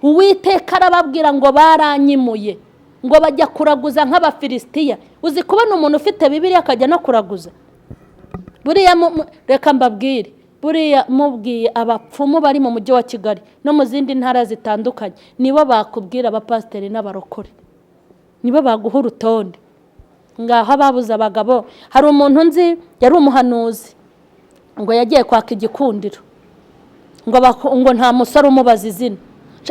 Uwiteka arababwira ngo baranyimuye, ngo bajya kuraguza nk'Abafilisitiya. Uzi kubona umuntu ufite Bibiliya akajya no kuraguza? Buriya reka mbabwire, buriya mubwiye abapfumu bari mu mujyi wa Kigali no mu zindi ntara zitandukanye, nibo bakubwira abapasiteri n'abarokore, nibo baguha urutonde. Ngaho ababuze abagabo. Hari umuntu nzi yari umuhanuzi, ngo yagiye kwaka igikundiro, ngo nta musore umubaza izina.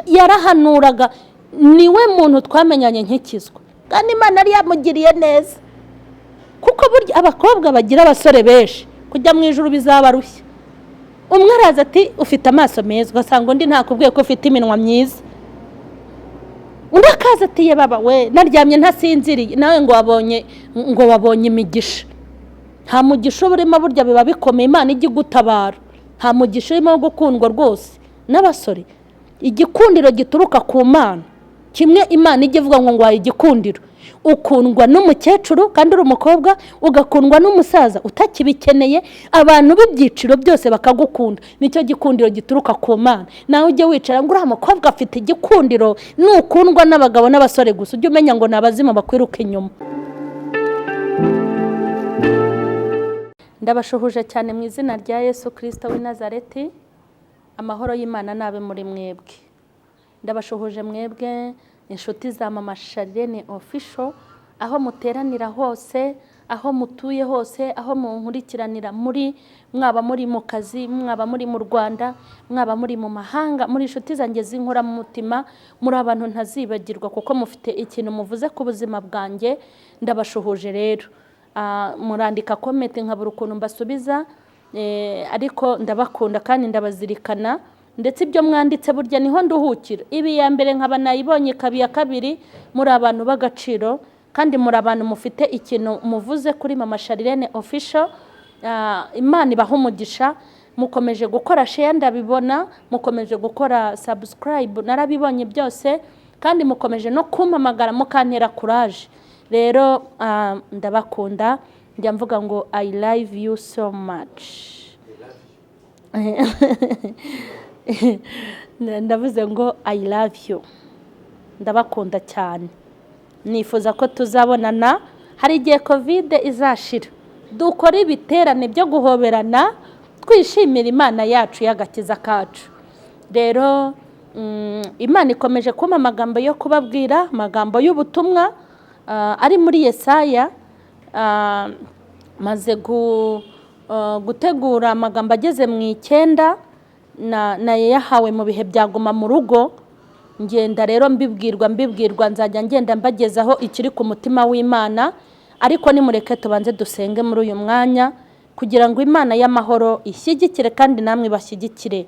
Yarahanuraga, niwe muntu twamenyanye nkikizwa, kandi Imana yari yamugiriye neza, kuko burya abakobwa bagira abasore benshi kujya mu ijuru bizabarushya. Umwe araza ati: "Ufite amaso meza," ugasanga undi ntakubwiye ko ufite iminwa myiza. Undi akaza ati: "Ye baba we, naryamye ntasinziriye," nawe ngo wabonye imigisha. Nta mugisha uba urimo. Burya biba bikomeye, Imana ijya igutabara. Nta mugisha urimo wo gukundwa rwose n'abasore. Igikundiro gituruka ku Mana, kimwe Imana ijya ivuga ngo ngwaye igikundiro, ukundwa n'umukecuru kandi uri umukobwa, ugakundwa n'umusaza utakibikeneye, abantu b'ibyiciro byose bakagukunda, nicyo gikundiro gituruka ku Mana. Nawe ujye wicara ngo uriya mukobwa afite igikundiro. Nukundwa n'abagabo n'abasore gusa, ujye umenya ngo ni abazimu bakwiruka inyuma. Ndabashuhuje cyane mu izina rya Yesu Kirisito w'i Nazareti. Amahoro y'Imana nabe muri mwebwe. Ndabashuhuje mwebwe inshuti za Mama Charlene Official, aho muteranira hose, aho mutuye hose, aho munkurikiranira muri, mwaba muri mu kazi, mwaba muri mu Rwanda, mwaba muri mu mahanga, muri inshuti zanjye z'inkora mu mutima, muri abantu ntazibagirwa kuko mufite ikintu muvuze ku buzima bwanjye. Ndabashuhuje rero. Murandika comment nkabura ukuntu mbasubiza, ariko ndabakunda kandi ndabazirikana. Ndetse ibyo mwanditse burya niho nduhukira. Ibi ya mbere nkaba nayibonye, ikaba iya kabiri. Muri abantu b'agaciro kandi muri abantu mufite ikintu muvuze kuri Mama Charlene Official. Imana ibaha umugisha. Mukomeje gukora share, ndabibona. Mukomeje gukora subscribe, narabibonye byose. Kandi mukomeje no kumpamagara mukantera courage. Rero ndabakunda, njya mvuga ngo "I love you so much." Ndavuze ngo "I love you", ndabakunda cyane. Nifuza ko tuzabonana. Hari igihe COVID izashira, dukora ibiterane byo guhoberana, twishimira Imana yacu y'agakiza kacu. Rero Imana ikomeje kumpa amagambo yo kubabwira, amagambo y'ubutumwa ari muri Yesaya. Maze gutegura amagambo ageze mu 9, nayahawe mu bihe bya Guma mu Rugo. Ngenda rero mbibwirwa, mbibwirwa, nzajya ngenda mbagezaho ikiri ku mutima w'Imana. Ariko nimureke tubanze dusenge muri uyu mwanya kugira ngo Imana y'amahoro ishyigikire kandi namwe ibashyigikire.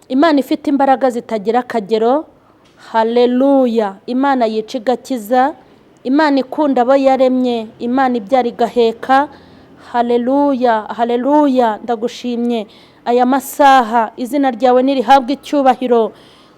Imana ifite imbaraga zitagira akagero, haleluya! Imana yica igakiza, Imana ikunda abo yaremye, Imana ibyara igaheka, haleluya, haleluya! Ndagushimye aya masaha, izina ryawe nirihabwe icyubahiro.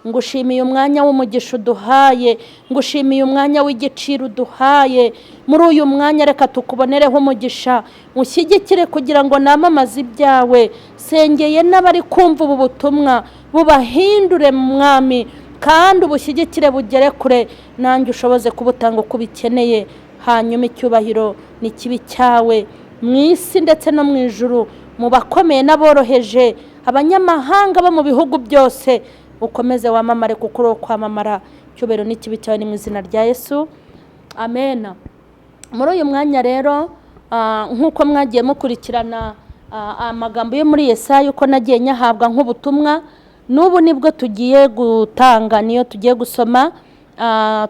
Ngushimiye umwanya w'umugisha uduhaye, ngushimiye umwanya w'igiciro uduhaye. Muri uyu mwanya reka tukubonereho umugisha, ushyigikire kugira ngo namamaze ibyawe. Sengeye n'abari kumva ubu butumwa, bubahindure Mwami, kandi ubushyigikire bugere kure, nanjye ushoboze kubutanga uko ubikeneye. Hanyuma icyubahiro ni kibi cyawe mu isi ndetse no mu ijuru, mu bakomeye n'aboroheje, abanyamahanga bo mu bihugu byose. Ukomeze wamamare kuko uri uwo kwamamara. Icyubahiro n'ikibi cyawe, ni mu izina rya Yesu, amen. Muri uyu mwanya rero, nk'uko mwagiye mukurikirana amagambo yo muri Yesaya uko nagiye nyahabwa nk'ubutumwa, n'ubu nibwo tugiye gutanga, niyo tugiye gusoma.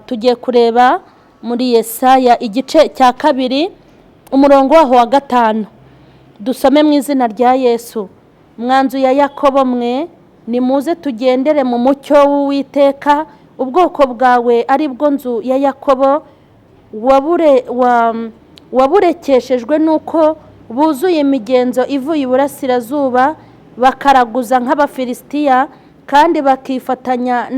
Tugiye kureba muri Yesaya igice cya 2, umurongo waho wa 5. Dusome mu izina rya Yesu. Mwa nzu ya Yakobo mwe, nimuze tugendere mu mucyo w'Uwiteka. Ubwoko bwawe ari bwo nzu ya Yakobo waburekeshejwe n'uko buzuye imigenzo ivuye iburasirazuba, bakaraguza nk'Abafilisitiya, kandi bakifatanya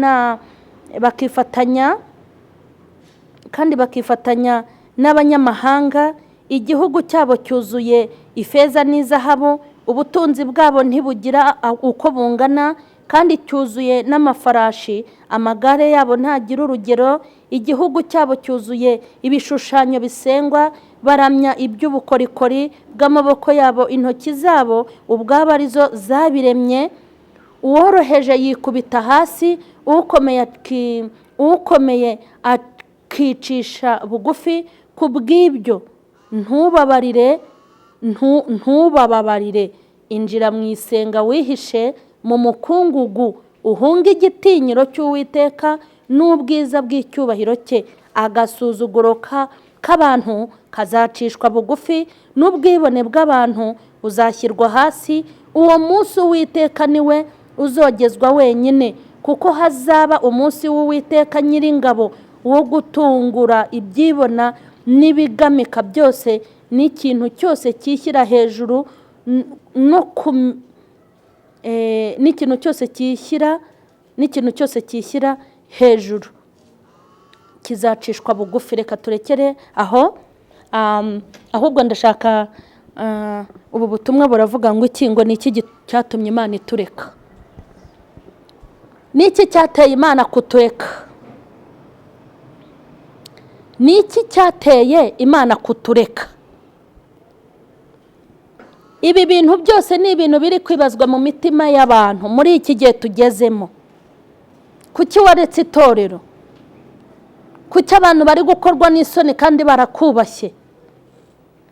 n'abanyamahanga. Igihugu cyabo cyuzuye ifeza n'izahabu, ubutunzi bwabo ntibugira uko bungana. Kandi cyuzuye n'amafarashi, amagare yabo ntagira urugero. Igihugu cyabo cyuzuye ibishushanyo bisengwa, baramya iby'ubukorikori bw'amaboko yabo, intoki zabo ubwabo arizo zabiremye. Uworoheje yikubita hasi, ukomeye akicisha bugufi. Ku bw'ibyo ntubabarire, ntubababarire. Injira mu isenga wihishe mu mukungugu, uhunge igitinyiro cy'Uwiteka n'ubwiza bw'icyubahiro cye. Agasuzuguro k'abantu kazacishwa bugufi, n'ubwibone bw'abantu buzashyirwa hasi. Uwo munsi Uwiteka niwe uzogezwa wenyine, kuko hazaba umunsi w'Uwiteka Nyiringabo wo gutungura ibyibona n'ibigamika byose, n'ikintu cyose cyishyira hejuru, n'ikintu cyose cyishyira hejuru kizacishwa bugufi. Reka turekere aho. Ahubwo ndashaka ubu butumwa buravuga ngo iki? Ngo ni iki cyatumye Imana itureka? Ni iki cyateye Imana kutureka? Ni iki cyateye Imana kutureka? Ibi bintu byose ni ibintu biri kwibazwa mu mitima y'abantu muri iki gihe tugezemo. Kuki waretse itorero? Kuki abantu bari gukorwa n'isoni kandi barakubashye?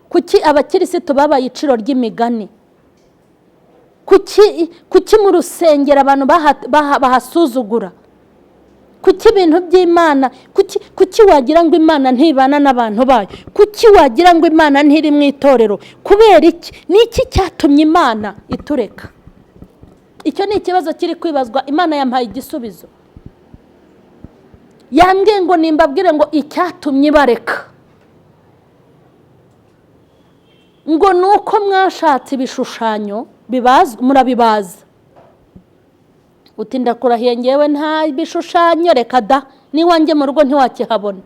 Kuki abakirisitu babaye iciro ry'imigani? Kuki mu rusengero abantu bahasuzugura? Kuki ibintu by'Imana, kuki wagira ngo Imana ntibana n'abantu bayo? Kuki wagira ngo Imana ntiri mu itorero? Kubera iki? Ni iki cyatumye Imana itureka? Icyo ni ikibazo kiri kwibazwa. Imana yampaye igisubizo, yambwiye ngo nimbabwire ngo icyatumye ibareka ngo ni uko mwashatse ibishushanyo murabibaza. Uti: "Ndakurahiye, ngewe nta bishushanyo." Reka da, n'iwanjye mu rugo ntiwakihabona.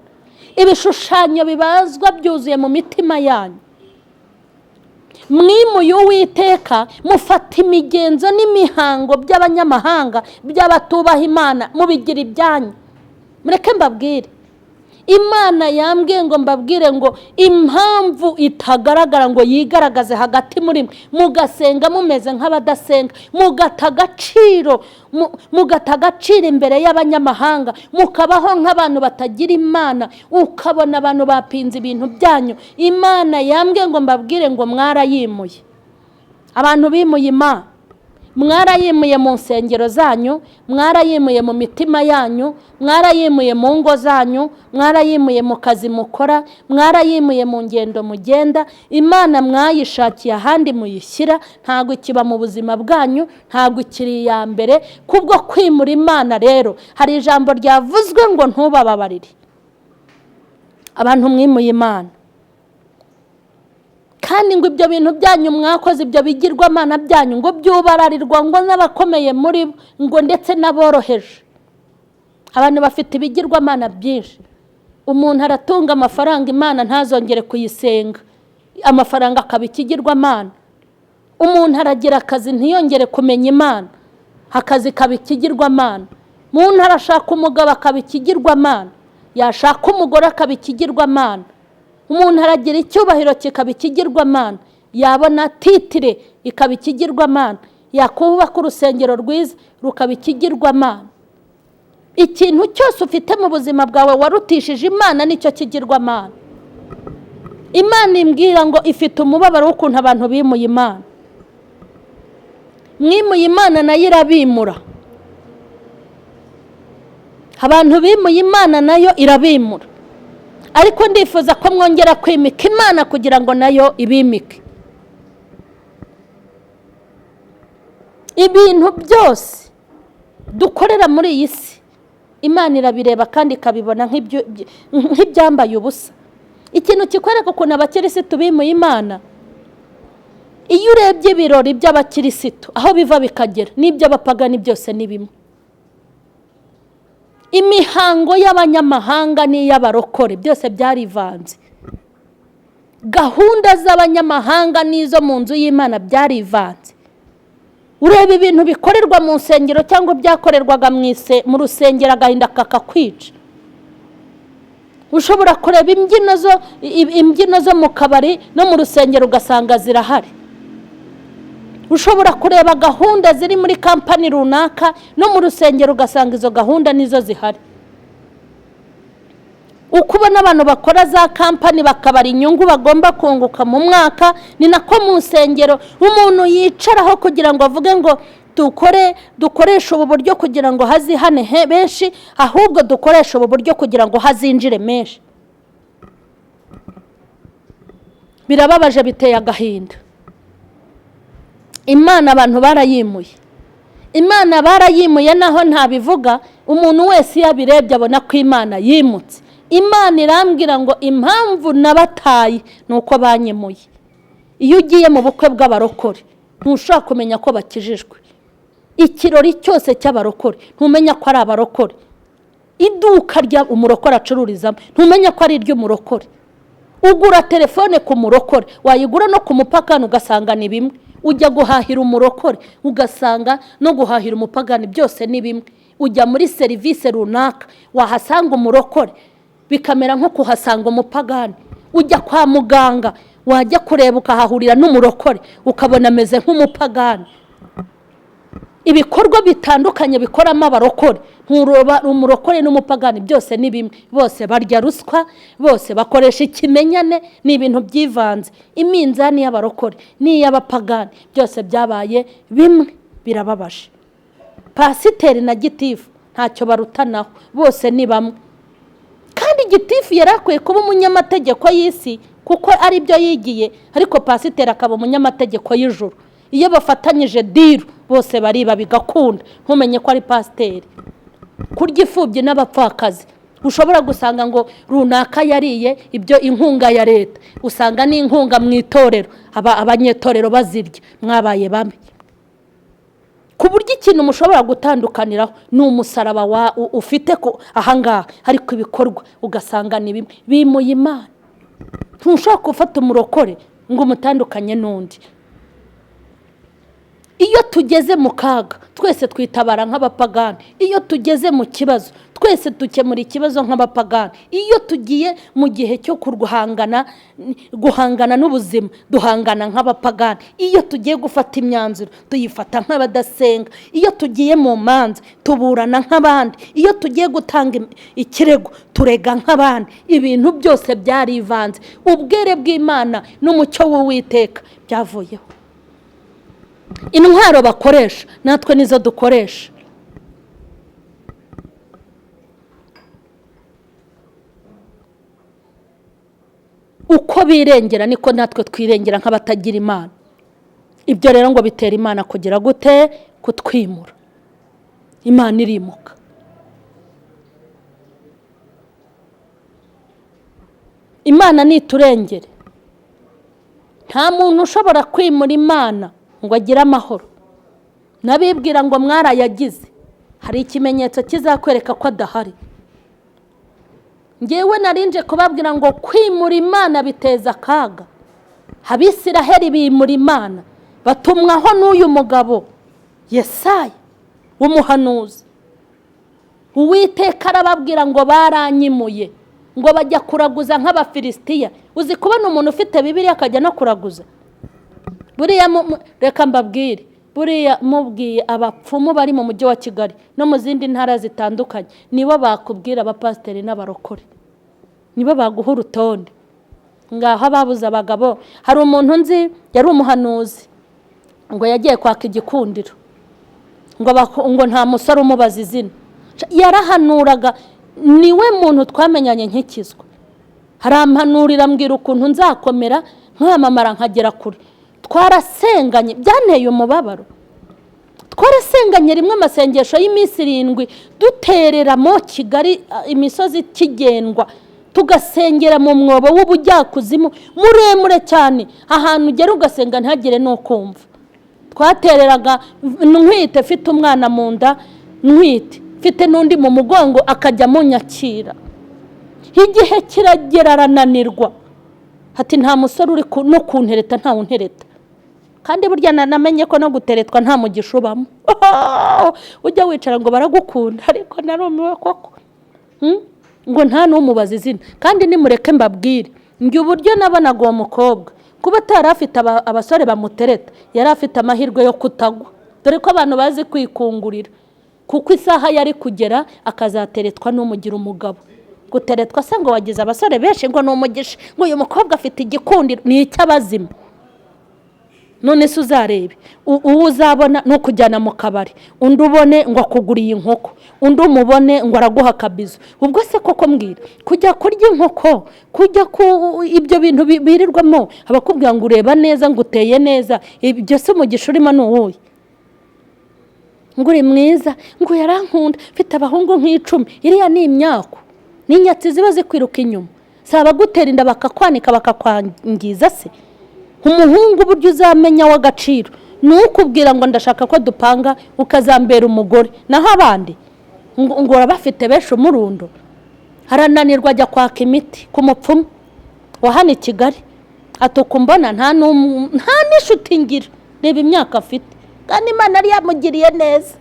Ibishushanyo bibazwa byuzuye mu mitima yanyu. Mwimuye Uwiteka, mufata imigenzo n'imihango by'abanyamahanga, by'abatubaha Imana, mubigira ibyanyu. Mureke mbabwire, Imana yambwiye ngo mbabwire ngo impamvu itagaragara ngo yigaragaze hagati muri mwe, mugasenga mumeze nk'abadasenga, mugata agaciro imbere y'abanyamahanga, mukabaho nk'abantu batagira Imana, ukabona abantu bapinze ibintu byanyu, Imana yambwiye ngo mbabwire ngo mwarayimuye. Abantu bimuye Imana, mwarayimuye mu nsengero zanyu, mwarayimuye mu mitima yanyu, mwarayimuye mu ngo zanyu, mwarayimuye mu kazi mukora, mwarayimuye mu ngendo mugenda. Imana mwayishakiye ahandi muyishyira, ntabwo ikiba mu buzima bwanyu, ntabwo ikiri iya mbere. Kubwo kwimura Imana rero, hari ijambo ryavuzwe ngo ntubababarire. Abantu mwimuye Imana, kandi ngo ibyo bintu byanyu mwakoze, ibyo bigirwamana byanyu, ngo byubararirwa ngo n'abakomeye muri bo, ngo ndetse n'aboroheje. Abantu bafite ibigirwamana byinshi. Umuntu aratunga amafaranga, Imana ntazongere kuyisenga, amafaranga akaba ikigirwamana. Umuntu aragira akazi, ntiyongere kumenya Imana, akazi kaba ikigirwamana. Umuntu arashaka umugabo, akaba ikigirwamana, yashaka umugore akaba ikigirwamana. Umuntu aragira icyubahiro, kikaba ikigirwamana, yabona titre ikaba ikigirwamana, yakubaka urusengero rwiza rukaba ikigirwamana. Ikintu cyose ufite mu buzima bwawe warutishije Imana, nicyo kigirwamana. Imana imbwira ngo ifite umubabaro w'ukuntu abantu bimuye Imana. Mwimuye Imana, nayo irabimura. Abantu bimuye Imana, nayo irabimura. Ariko ndifuza ko mwongera kwimika Imana kugira ngo nayo ibimike. Ibintu byose dukorera muri iyi si, Imana irabireba kandi ikabibona nk'ibyambaye ubusa. Ikintu kikwereka ukuntu abakirisitu bimuye Imana, iyo urebye ibirori by'abakirisitu aho biva bikagera n'iby'abapagani byose ni bimwe. Imihango y'abanyamahanga n'iy'abarokore byose byarivanze. Gahunda z'abanyamahanga n'izo mu nzu y'Imana byarivanze. Ureba ibintu bikorerwa mu nsengero cyangwa byakorerwaga mu rusengero, agahinda kakakwica. Ushobora kureba imbyino zo mu kabari no mu rusengero ugasanga zirahari. Ushobora kureba gahunda ziri muri kampani runaka no mu rusengero ugasanga izo gahunda nizo zihari. Uko ubona abantu bakora za kampani bakabara inyungu bagomba kunguka mu mwaka, ni nako mu nsengero umuntu yicaraho kugira ngo avuge ngo dukoreshe ubu buryo kugira ngo hazihane benshi, ahubwo dukoreshe ubu buryo kugira ngo hazinjire menshi. Birababaje, biteye agahinda. Imana abantu barayimuye, Imana barayimuye, naho ntabivuga umuntu wese iyo abirebye abona ko Imana yimutse. Imana irambwira ngo impamvu nabataye ni uko banyemuye. Iyo ugiye mu bukwe bw'abarokore ntushobora kumenya ko bakijijwe. Ikirori cyose cy'abarokore ntumenya ko ari abarokore. Iduka rya umurokore acururizamo ntumenya ko ari iry'umurokore. Ugura telefone ku murokore, wayigura no ku mupagani ugasanga ni bimwe. Ujya guhahira umurokore ugasanga no guhahira umupagani byose ni bimwe. Ujya muri serivisi runaka wahasanga umurokore bikamera nko kuhasanga umupagani. Ujya kwa muganga wajya kureba ukahahurira n'umurokore ukabona ameze nk'umupagani. Ibikorwa bitandukanye bikoramo abarokore, nturoba umurokore n'umupagani byose ni bimwe. Bose barya ruswa, bose bakoresha ikimenyane, ni ibintu byivanze. Iminzani y'abarokore n'iy'abapagani byose byabaye bimwe, birababaje. Pasiteri na gitifu ntacyo barutanaho, bose ni bamwe. Kandi gitifu yari akwiye kuba umunyamategeko y'isi kuko ari byo yigiye, ariko pasiteri akaba umunyamategeko y'ijuru. Iyo bafatanyije diru bose bariba bigakunda, ntumenye ko ari pasiteri. Kurya imfubyi n'abapfakazi, ushobora gusanga ngo runaka yariye ibyo inkunga ya leta, usanga n'inkunga mu itorero abanyetorero bazirya, mwabaye bamwe. Ku buryo ikintu mushobora gutandukaniraho ni umusaraba ufite ahangaha, ariko ibikorwa ugasanga ni bimwe. Bimuye Imana. Ntushobora gufata umurokore ngo umutandukanye n'undi. Iyo tugeze mu kaga twese twitabara nk'abapagani. Iyo tugeze mu kibazo twese dukemura ikibazo nk'abapagani. Iyo tugiye mu gihe cyo guhangana n'ubuzima duhangana nk'abapagani. Iyo tugiye gufata imyanzuro tuyifata nk'abadasenga. Iyo tugiye mu manza tuburana nk'abandi. Iyo tugiye gutanga ikirego turega nk'abandi. Ibintu byose byarivanze. Ubwere bw'Imana n'umucyo w'Uwiteka byavuyeho. Intwaro bakoresha natwe nizo dukoresha. Uko birengera niko natwe twirengera nk'abatagira Imana. Ibyo rero ngo bitera Imana kugira gute? Kutwimura. Imana irimuka. Imana niturengere. Nta muntu ushobora kwimura Imana ngo agire amahoro. Nabibwira ngo mwarayagize, hari ikimenyetso kizakwereka ko adahari. Ngewe narinje kubabwira ngo kwimura Imana biteza akaga. Abisiraheli bimura Imana, batumwaho n'uyu mugabo Yesaya w'umuhanuzi. Uwiteka arababwira ngo baranyimuye, ngo bajya kuraguza nk'Abafilisitiya. Uzi kubona umuntu ufite Bibiliya akajya no kuraguza? Buriya reka mbabwire, buriya mubwiye abapfumu bari mu mujyi wa Kigali no mu zindi ntara zitandukanye, nibo bakubwira abapasiteri n'abarokore, nibo baguha urutonde. Ngaho ababuze abagabo. Hari umuntu nzi yari umuhanuzi, ngo yagiye kwaka igikundiro, ngo nta musore umubaza izina. Yarahanuraga, niwe muntu twamenyanye nkikizwa. Harampanurira mbwira ukuntu nzakomera nkamamara nkagera kure. Twarasenganye, byanteye umubabaro. Twarasenganye rimwe amasengesho y'iminsi 7, duterera mu Kigali imisozi kigendwa, tugasengera mu mwobo w'ubujyakuzimu muremure cyane, ahantu ugera ugasenga ntihagire n'ukumva. Twatereraga ntwite, mfite umwana mu nda, ntwite mfite n'undi mu mugongo, akajya munyakira. Igihe kiragera arananirwa, ati nta musore uri no kuntereta, ntawe untereta. Kandi burya namenye ko no guteretwa nta mugisha ubamo. Ujya wicara ngo baragukunda, ariko narumiwe koko. Ngo nta n'umubaza izina. Kandi nimureke mbabwire, njye uburyo nabonaga uwo mukobwa, kuba atari afite abasore bamutereta, yari afite amahirwe yo kutagwa, dore ko abantu bazi kwikungurira, kuko isaha yari kugera akazateretwa n'umugira umugabo. Guteretwa se ngo wagize abasore benshi ngo ni umugisha, ngo uyu mukobwa afite igikundiro, ni icy'abazima. None se uzarebe uwo uzabona ni ukujyana mu kabari, undi ubone ngo akuguriye inkoko, undi umubone ngo araguha akabizo. Ubwo se koko mbwira, kujya kurya inkoko, kujya ku ibyo bintu birirwamo abakubwira ngo ureba neza, ngo uteye neza, ibyo se umugisha urimo ni uwuhe? Ngo uri mwiza, ngo yarankunda, mfite abahungu nk'icumi. Iriya ni imyaku, ni inyatsi ziba zikwiruka inyuma. Si abagutera inda bakakwanika bakakwangiza se? Umuhungu uburyo uzamenya w'agaciro ni ukubwira ngo ndashaka ko dupanga ukazambera umugore, naho abandi ngo urabafite benshi umurundo. Arananirwa ajya kwaka imiti ku mupfumu wa hano i Kigali, atuka mbona nta n'inshuti ngira. Reba imyaka afite, kandi Imana yari yamugiriye neza.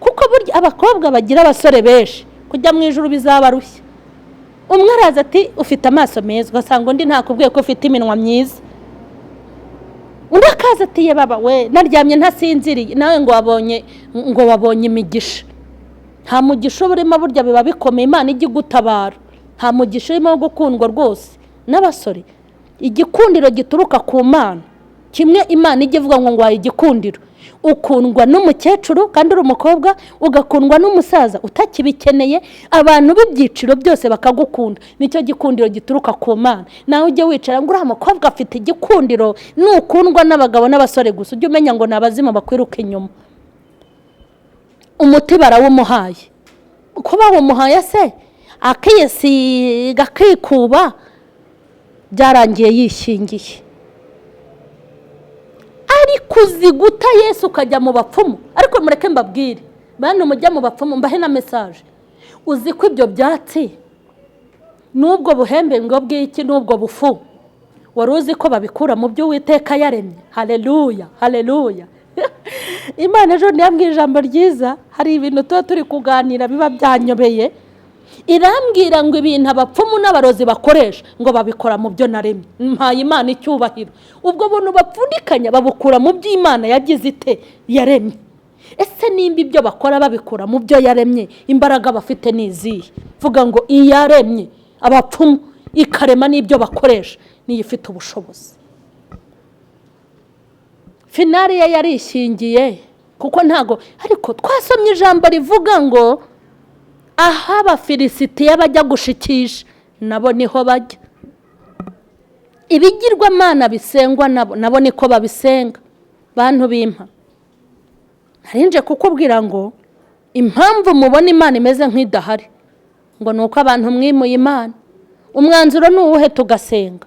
Kuko burya abakobwa bagira abasore benshi, kujya mu ijuru bizabarushya. Umwe araza ati ufite amaso meza, ugasanga undi ntakubwiye ko ufite iminwa myiza. Undi akaza ati ye baba we, naryamye ntasinziriye, nawe ngo wabonye imigisha. Nta mugisha uba urimo, burya biba bikomeye, Imana ijya igutabara. Nta mugisha urimo wo gukundwa rwose n'abasore. Igikundiro gituruka ku Mana, kimwe Imana ijya ivuga ngo ngwaye igikundiro. Ukundwa n'umukecuru kandi uri umukobwa, ugakundwa n'umusaza utakibikeneye, abantu b'ibyiciro byose bakagukunda. Nicyo gikundiro gituruka ku Mana. Nawe ujye wicara ngo uriya mukobwa afite igikundiro, nukundwa n'abagabo n'abasore gusa, ujye umenya ngo ni abazimu bakwiruka inyuma. Umuti barawumuhaye, ko bawumuhaye se akiyisiga akikuba, byarangiye yishingiye. Ariko uzi guta Yesu ukajya mu bapfumu. Ariko mureke mbabwire, bantu mujya mu bapfumu, mbahe na mesaje. Uzi ko ibyo byatsi n'ubwo buhembe ngo bw'iki n'ubwo bufu, wari uzi ko babikura mu byo Uwiteka yaremye? Haleluya, haleluya. Imana ejo ntiyambwiye ijambo ryiza, hari ibintu tuba turi kuganira biba byanyobeye. Irambwira ngo ibintu abapfumu n'abarozi bakoresha ngo babikora mu byo naremye. Mpaye Imana icyubahiro. Ubwo buntu bapfundikanya babukura mu byo Imana yagize ite yaremye. Ese nimba ibyo bakora babikura mu byo yaremye, imbaraga bafite ni izihe? Vuga ngo iyaremye abapfumu ikarema n'ibyo bakoresha niyo ifite ubushobozi. Finari ye yarishingiye, kuko ntago. Ariko twasomye ijambo rivuga ngo aho Abafilisitiya bajya gushikisha nabo niho bajya, ibigirwamana bisengwa nabo niko babisenga. Bantu b'impa, narinje kukubwira ngo impamvu mubona Imana imeze nk'idahari ngo ni uko abantu mwimuye Imana. Umwanzuro ni uwuhe? Tugasenga.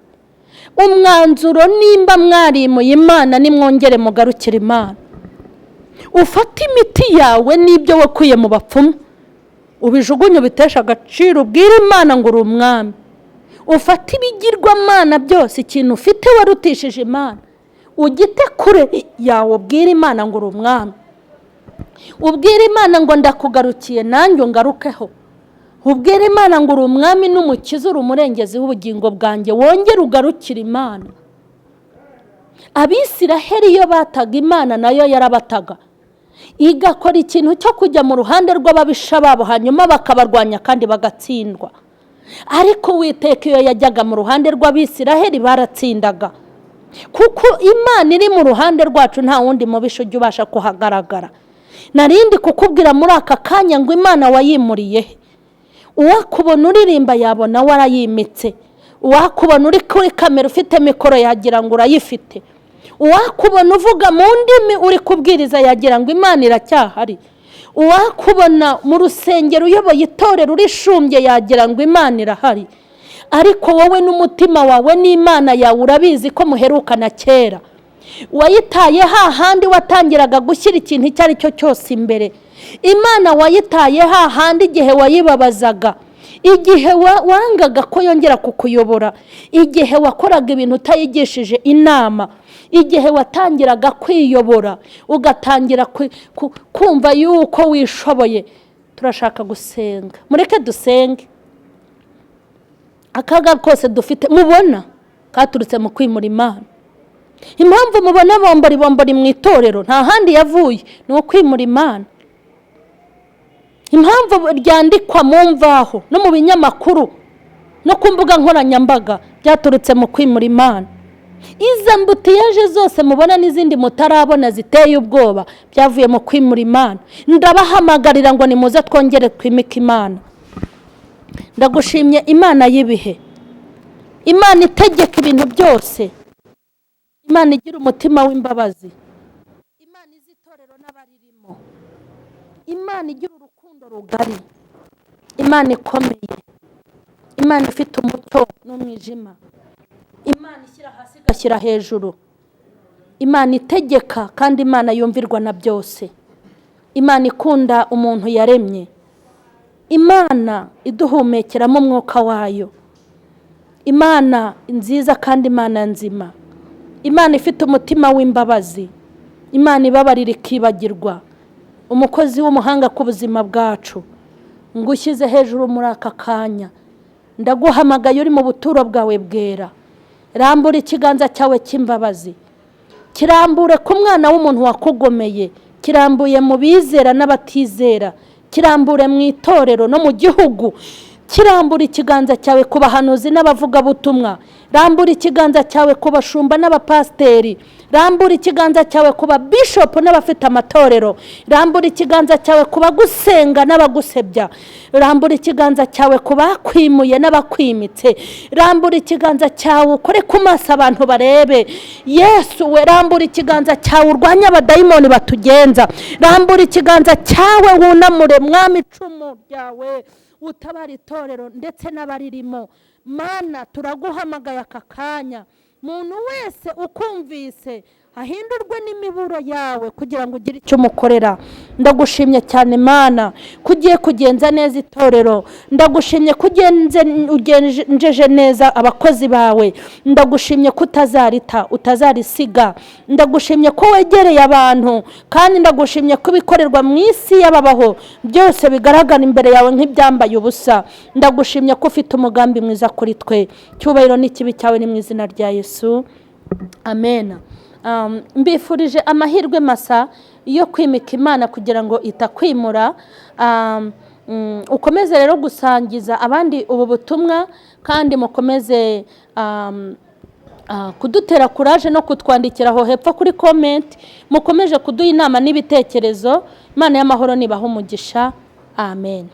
Umwanzuro nimba mwarimuye Imana, nimwongere mugarukire Imana. Ufate imiti yawe n'ibyo wakuye mu bapfumu, ubijugunye, ubitesha agaciro, ubwire Imana ngo uri umwami. Ufate ibigirwamana byose, ikintu ufite warutishije Imana, ugite kure yawe, ubwire Imana ngo uri umwami. Ubwire Imana ngo ndakugarukiye nanjye ungarukeho. Ubwire Imana ngo uri umwami n'umukiza, uri umurengezi w'ubugingo bwanjye, wongere ugarukire Imana. Abisiraheli iyo bataga Imana nayo yarabataga, igakora ikintu cyo kujya mu ruhande rw'ababisha babo, hanyuma bakabarwanya kandi bagatsindwa. Ariko Uwiteka iyo yajyaga mu ruhande rw'Abisiraheli baratsindaga, kuko Imana iri mu ruhande rwacu, nta wundi mubisha ujya ubasha kuhagaragara. Narindi kukubwira muri aka kanya ngo Imana wayimuriye he? Uwakubona uririmba yabona warayimitse, uwakubona uri kuri kamera ufite mikoro yagira ngo urayifite, uwakubona uvuga mu ndimi uri kubwiriza yagira ngo Imana iracyahari, uwakubona mu rusengero uyoboye itorero urishumbye yagira ngo Imana irahari. Ariko wowe n'umutima wawe n'Imana yawe urabizi ko muherukana kera. Wayitaye hahandi watangiraga gushyira ikintu icyo ari cyo cyose imbere. Imana wayitaye hahandi igihe wayibabazaga. Igihe wangaga ko yongera kukuyobora, igihe wakoraga ibintu utayigishije inama, igihe watangiraga kwiyobora, ugatangira kumva yuko wishoboye. Turashaka gusenga, mureke dusenge. Akaga kose dufite mubona katurutse mu kwimura Imana. Impamvu mubona bombori bombori mu itorero, nta handi yavuye, ni ukwimura Imana. Impamvu ryandikwa mu mvaho no mu binyamakuru no ku mbuga nkoranyambaga, byaturutse mu kwimura Imana. Izo embouteillage zose mubona n'izindi mutarabona ziteye ubwoba, byavuye mu kwimura Imana. Ndabahamagarira ngo nimuze twongere twimike Imana. Ndagushimye, Imana y'ibihe, Imana itegeka ibintu byose, Imana igira umutima w'imbabazi, Imana izi itorero n'abaririmo, Imana igira urukundo rugari, Imana ikomeye, Imana ifite umucyo n'umwijima, Imana ishyira hasi igashyira hejuru, Imana itegeka kandi Imana yumvirwa na byose, Imana ikunda umuntu yaremye, Imana iduhumekeramo umwuka wayo, Imana nziza kandi Imana nzima, Imana ifite umutima w'imbabazi, Imana ibabarira ikibagirwa, umukozi w'umuhanga ku buzima bwacu. Ngushyize hejuru muri aka kanya, ndaguhamagaye uri mu buturo bwawe bwera. Rambura ikiganza cyawe cy'imbabazi, kirambure ku mwana w'umuntu wakugomeye, kirambuye mu bizera n'abatizera, kirambure mu itorero no mu gihugu, kirambura ikiganza cyawe ku bahanuzi n'abavugabutumwa, rambura ikiganza cyawe ku bashumba n'abapasiteri, rambura ikiganza cyawe ku babishopu n'abafite amatorero, rambura ikiganza cyawe ku bagusenga n'abagusebya, rambura ikiganza cyawe ku bakwimuye n'abakwimitse, rambura ikiganza cyawe ukore ku maso abantu barebe. Yesu we, rambura ikiganza cyawe urwanye abadayimoni batugenza, rambura ikiganza cyawe wunamure, Mwami, icumu ryawe, utabara itorero ndetse n'abaririmo. Mana, turaguhamagaye aka kanya, muntu wese ukumvise ahindurwe n'imiburo yawe kugira ngo ugire icyo umukorera. Ndagushimye cyane, Mana, ko ugiye kugenza neza itorero. Ndagushimye ko ugenjeje neza abakozi bawe. Ndagushimye ko utazarita, utazarisiga. Ndagushimye ko wegereye abantu, kandi ndagushimye ko ibikorerwa mu isi y'ababaho byose bigaragara imbere yawe nk'ibyambaye ubusa. Ndagushimye ko ufite umugambi mwiza kuri twe. Cyubahiro n'ikibi cyawe, ni mu izina rya Yesu, amen. Mbifurije amahirwe masa yo kwimika Imana kugira ngo itakwimura. Ukomeze rero gusangiza abandi ubu butumwa, kandi mukomeze kudutera courage no kutwandikira aho hepfo kuri comment. Mukomeje kuduha inama n'ibitekerezo. Imana y'amahoro nibaha umugisha, amen.